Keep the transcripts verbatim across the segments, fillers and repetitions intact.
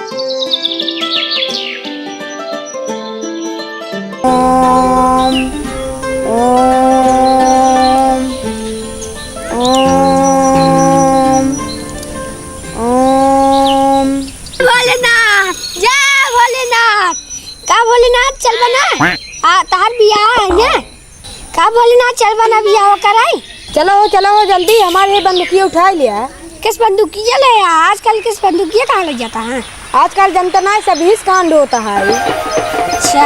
ओम, ओम, ओम, ओम। भोलेनाथ, जय भोलेनाथ। का भोलेनाथ, चलबा ना? आ, तहार बियाह है ना? का भोलेनाथ, चलबा ना बियाह कराई? चलो हो, चलो हो जल्दी, हमारे ये बंदूकिया उठाइ लिया। किस बंदूकिया ले आ? आजकल किस बंदूकिया कहाँ ले जाता है? आजकल जनता ना सभी कांड होता है। अच्छा।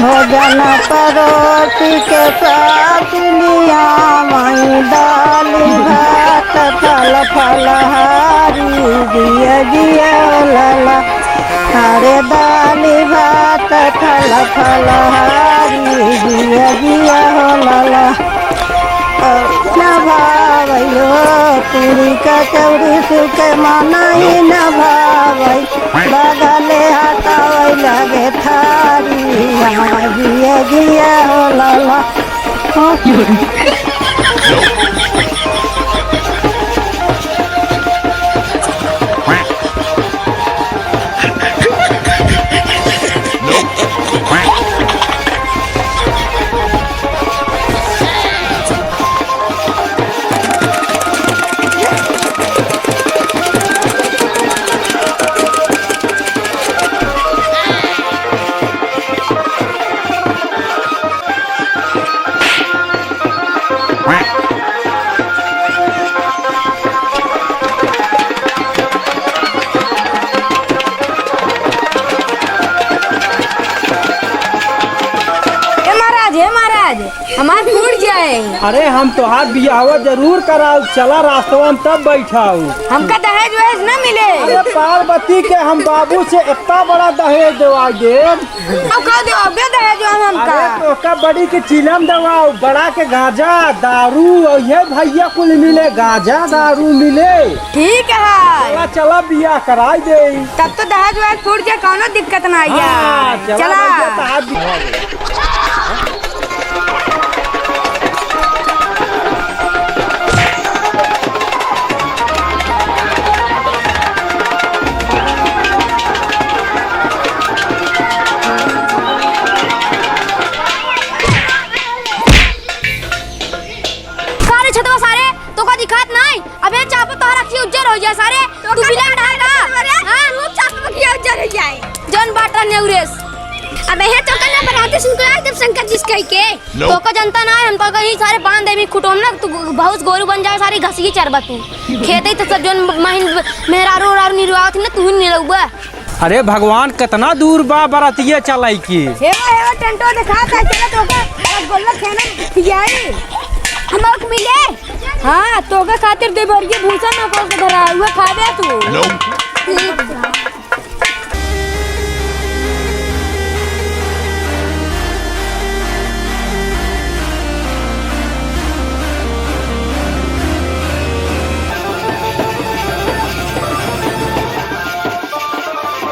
भोजन परोसी के साथ लिया माई दाल भात फल फलहारी। जिया जिया लाला, अरे दाल भात फल फलहारी। जिया जिया हो लाला। न भावै हो पूरी कचौड़ी सुके मनई न भावै। बगले हटावै लगे थारी। हाँ, जिया जिया हो लाला। हे महाराज, हे महाराज, हमार फूट जाए। अरे, हम तोहार बियाहवा जरूर कराउब, चला रास्तवा में तब बैठाउब। हमका दहेज वहेज न मिले। अरे, पार्वती के हम बाबू से इतना बड़ा दहेज देवाई देब। अब का देवाबे दहेज हम हमका? अरे, तोहका बड़ी के चिलम देवाउब, बड़ा के गांजा, दारू, और ये भैया कुल मिले, गांजा, दारू मिले। ठीक है। चला, चला, बियाह कराई दे। तब तो दहेज वहेज फूट जाए, कौनो दिक्कत ना आइया। हाँ, चला चला। भैया, तहार भी सारे छतवा सारे, तोका दिखात नाई? अबे चापा तोहरा की उज्जर हो जाए सारे। तू विलेन डाल का? अरे, हाँ? तू चापा की उज्जर हो जाए। जौन बाटा नेउरेस। अबे हे तोका ना बनाते सुन को जब शंकर जी कह के। तोका जनता ना है, हम तोका ही सारे बांध देबी खुटोम ना, तू बहुत गोरू बन जाए, सारी घसीट चरबा तू। खेते ही तो सब जौन महीन मेहरारू उरारू निरुआवत ही ना, तू ही निरुआ। अरे भगवान, कितना दूर बा बरतिया चलाई की। हेवा, हेवा, टेंटो दिखा ता, चला तोका रसगुल्ला खाना खियाई। हमको मिले। हाँ, तोका खातिर दे भरिए भूसा में को के धरा, हुआ खाबे तू। ठीक।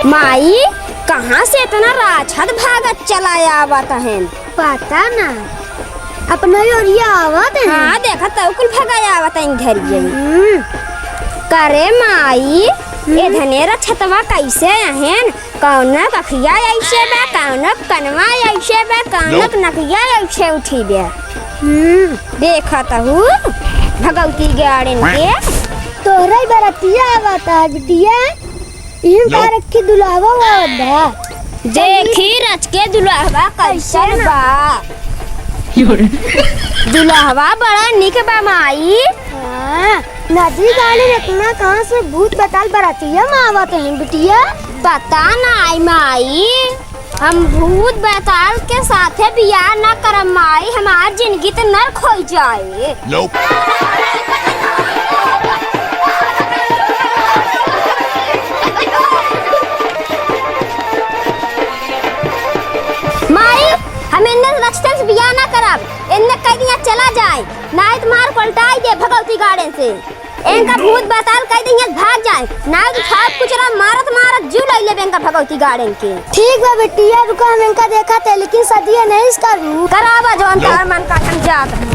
माई, कहाँ से इतना राछत भागत चला आवत हन? पता ना, अपना ही ओरिया आवत है। हाँ, देखा तो कुल भगा आवत है इधर ये। हम्म। करे माई, हम्म। ए धनेरा छतवा कैसे अहन? कौनक अखिया ऐसे बा, कौनक कनवा ऐसे बा, कौनक नकिया ऐसे उठी बा। हम्म। देखत हूँ, भगवती गाड़न के। तोहरे बरतिया आवत है बिटिया, इहन का रखी दुल्हवा आवत बा। देखी रच के दुल्हवा कैसन बा। दुल्हवा बड़ा निक बा माई। हाँ, नदी गाड़ी में इतना कहाँ से भूत बताल बरतिया में आवत है बिटिया? पता नाई माई। हम भूत बैताल के साथे बियाह ना करब माई, हमार जिंदगी त नर्क होइ जाए। Nope। माई, हम इन्ने रचते से बियाह ना करब, इन्ने कह दिया चला जाए, नाहीं त मार पलटाई दे भगवती गार्डन से। एनका भूत बताल कह दे, यहाँ भाग जाए, ना तो छाप कुचरा मारत मारत जीव लइ लेबे एनका भगवती गार्डन के। ठीक बा बिटिया, रुका हम एनका देखत है, लेकिन सदिया नहीं इसका रूप। करावा जौन तोहर मन का, हम जात हई।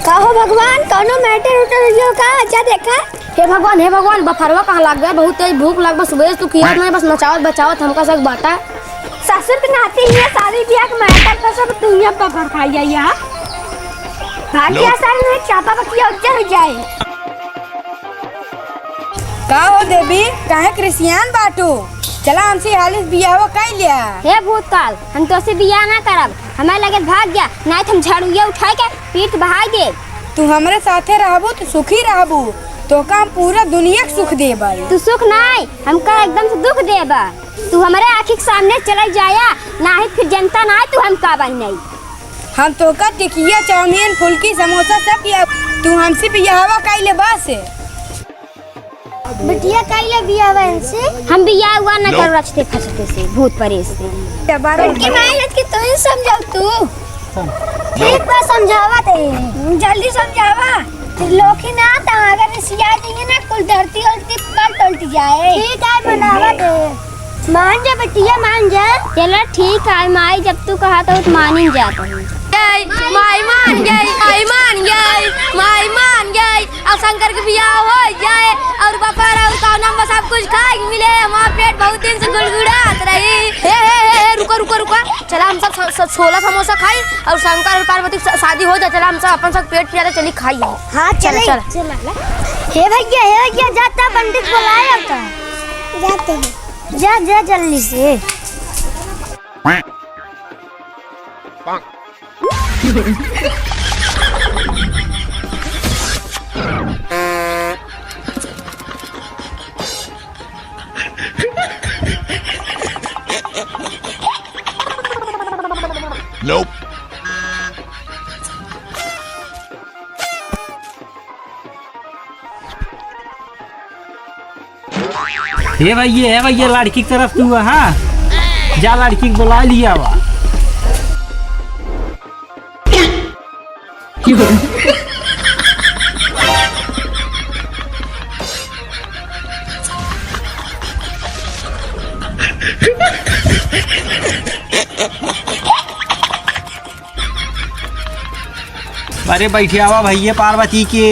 का हो भगवान, कौनो matter उटर हुई हो का? अच्छा देखा। हे भगवान, हे भगवान, बफरवा कहाँ लाग गया? बहुत तेज भूख लाग बा, सुबह से तू खियात नहीं, बस नचावत बचावत हमका सब बाटा। ससुर के नाते ही ये शादी ब्याह के matter पर सब तू यहाँ बफर खाई जाई यहाँ। भाग जा सर, नहीं चापा बकिया उज्जर हो जाए। का हो देवी, काहे कृषियान बाटू? चला हमसे हालिस बियाहवा कइ लिया। हे भूतकाल, हम तोसे बियाह ना करब, हमारे लगे भाग जा, नहीं तो हम झाड़ुया उठाए के पीठ बहाई दे। तू हमरे साथे रहबू तो सुखी रहबू, तोका हम पूरा दुनिया के सुख देबई। तू सुख नाई, हमका एकदम से दुख देबा। तू हमरे आँखी के सामने चले जाया, नाही फिर जनता नाही तू हम का बहिनई। हम तोका टिकिया, चाउमीन, फुल्की, समोसा सब पिया, तू हमसे बियाहवा कइले बस। बिटिया कइले बियाहवा इनसे। हम बियाह हुआ न करो रचते फंसते से, भूत परेत से। उनकी माई लत के तू ही समझाओ तू। ठीक बा, समझावत है। जल्दी समझावा। लोकी ना त अगर रिसिया जाइए ना, कुल धरती उल्टी पलट उल्ट जाए। ठीक है, मनावत है। मान जा बिटिया, मान जा। चलो ठीक है माई, जब तू कहा तो मानिन जात है। माई मान गई, माई मान गई, माई मान गई। अब शंकर के बियाह हो जाए और बफर और कौनम में सब कुछ खाए मिले। हमारा पेट बहुत दिन से गुड़गुड़ात रही। हे, हे, हे, हे, रुको, रुको, रुको। चला हम सब स-, स-, छोला समोसा खाई और शंकर और पार्वती की श-, शादी हो जाए। चला हम सब अपन सब पेट पिया ले चली खाई। हाँ, चला, चले। चला। हे भैया, हे भैया, जाता पंडित बुलाए होता। जाते हैं। जा, जा जल्दी से। Nope. हे भैया, हे भैया, लड़की की तरफ तू, हाँ, जा लड़की के बुला लिया बा। अरे बैठे आवा भैया पार्वती के।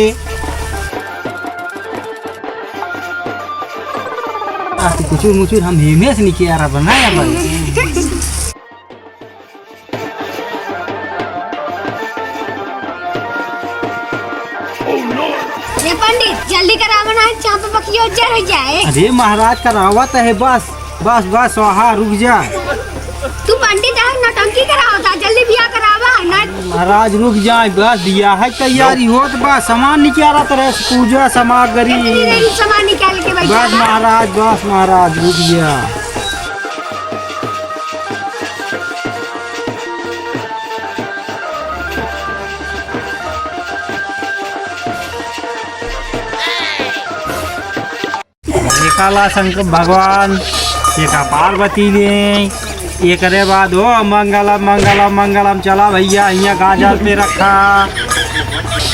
आ, तू कुचुर मुचुर हम हेमे से नीचे आ रहा बना या बन। ए पंडित, जल्दी करावा ना, चाप पकियो उज्जर हो जाए। अरे महाराज, करावत है, बस, बस, बस, स्वाहा, रुक जा। तू पंडित है, नौटंकी करावता, जल्दी बियाह करावा ना। महाराज, रुक जाए, बस, बियाह है, तैयारी होत बा, सामान निकालत रहे, पूजा सामग्री। इतनी देर सामान निकाल के बैठा बस है। महाराज, बस महाराज, रुक जा। एका ला शंकर भगवान, एका पार्वती ले, एकरे बाद ओ मंगलम, मंगलम, मंगलम। चला भैया, हियाँ गाजर पे रखा।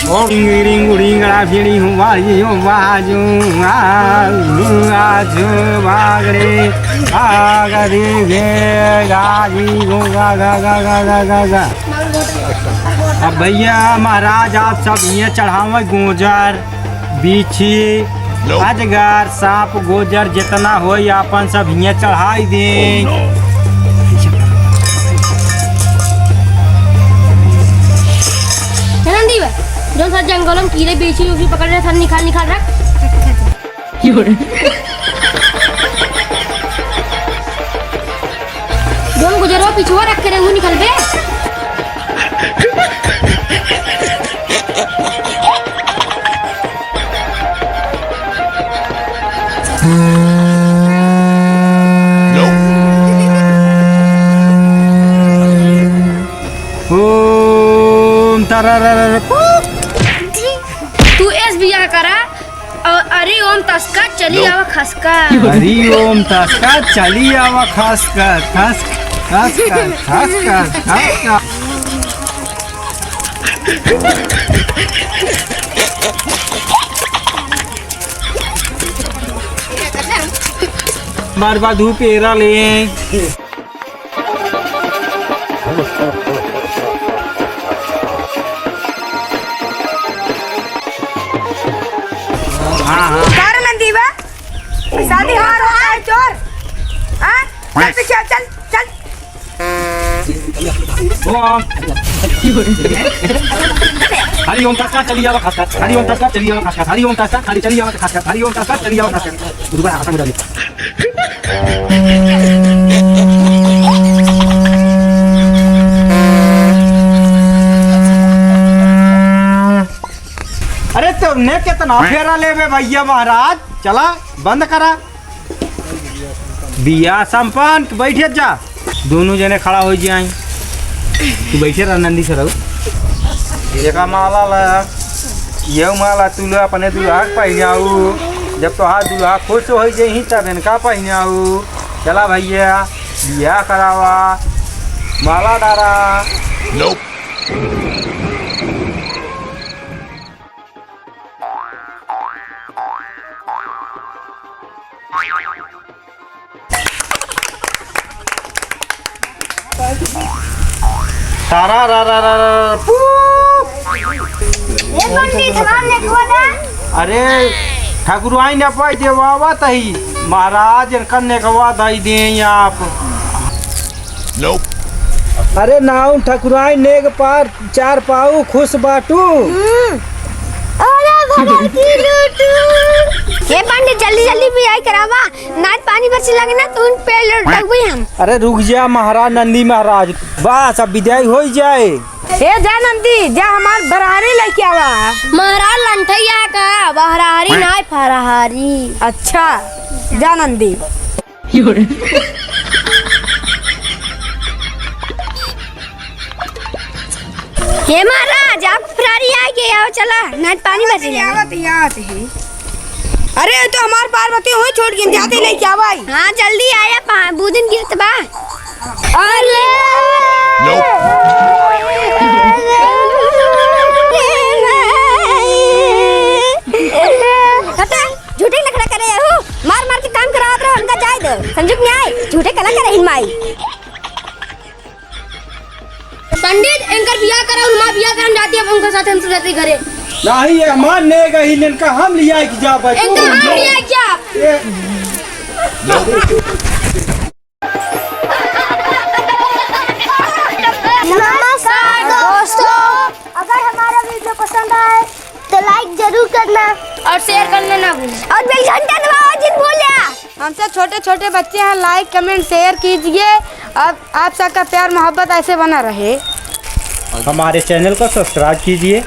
ओ रिंग रिंग रिंगड़ा भिड़ी हूँ, वाही हूँ, वाजू, आजू, आजू, बागड़े, बागड़ी, घे, गाजी, गो, गा, गा। अब भैया महाराज, आप सब हियाँ चढ़ावे गोजर, बिच्छी, अजगर, सांप, गोजर जितना होई आपन सब हियाँ चढ़ाई दे। Oh, no। रंदी बा, जौन सा जंगल में कीड़े बेची, उसी पकड़ रहे, सब निकाल, निकाल रख। जौन गुजरो पिछुआ रख के रेंगू निकलबे। ओम तरररर। तू एस बिया करा और हरि ओम तसका चली आवा खसका। हरि ओम तसका चली आवा खसका, खस, खसका, खसका, खसका। बार बार धूप एरा ले। हाँ, हाँ। का रे नंदी बा? शादी हमार होता है चोर? हाँ? चल पीछे, चल, चल। ओम। हरि ओम तसका चली आवा खसका, हरि ओम तसका चली आवा खसका, हरि ओम तसका चली आवा खसका, हरि ओम तसका चली आवा खसका। रुको ना, खत्म हो जाने। अरे तोहने केतना फेरा लेबे भइया महाराज, चला बंद करा। बियाह संपन्न, बैठे जा। दुनू जने खड़ा होइ जाई। तू बैठे रह नंदी सरऊ। एका माला ला, यह माला तू ला अपने दुल्हा के पहिनाऊ। जब तोहार दुल्हा खुश होइ जाई तब इनका पहिनाऊ। चला भइया, बियाह करावा, माला डारा। तारा रा रा रा रा, पू। ए पंडित, हमार नेकवा दा। अरे, ठकुराइन ने पाई देवावा तही, महाराज इनका नेकवा दई दें आप। अरे नाउन ठकुराइन नेग पार चार पाऊ खुश बाटू। हम्म। अरे भगत की लूटू। हे पंडित, जल्दी जल्दी बियाह करावा, नात पानी बरसे लगे ना तो उन पे लुटकबे हम। अरे रुक जा महाराज, नंदी महाराज, बस अब विदाई होइ जाए। हे जा नंदी, जा हमार बरहरी लइके आवा। महाराज लंठैया का बहरारी नाय फरहारी। अच्छा, जा नंदी। हे महाराज, आप फरारी आइ गए, आओ चला, नात पानी बरसे लगे। आवत, आवत है। अरे, तो हमार पार्वती हुई छोड़ के जाते लेके आवा। हाँ, जल्दी आया, पा-, बूदिन गिरत बा। अरे! हटा, झूठे नखरा करे हो, मार मार के काम करावत रहो, हमका जाए दो। संजू के न्याय, झूठे कला करे हिन माई। पंडित, इनकर बियाह करा, उनमा बियाह करम जाती, अब उनके साथ हम सब जाती घरे। नहीं, ये हमार नेग ही, इनका हम लिया के जाब। इनका हम लिया के जाब। ये नमस्कार दोस्तों, अगर हमारा video पसंद आए तो like जरूर करना और share करना ना भूलें और bell घंटा दबाओ जिन भूल्या। हमसे छोटे छोटे बच्चे हैं, like, comment, share कीजिए। अब आप सबका प्यार मोहब्बत ऐसे बना रहे। हमारे channel को subscribe कीजिए।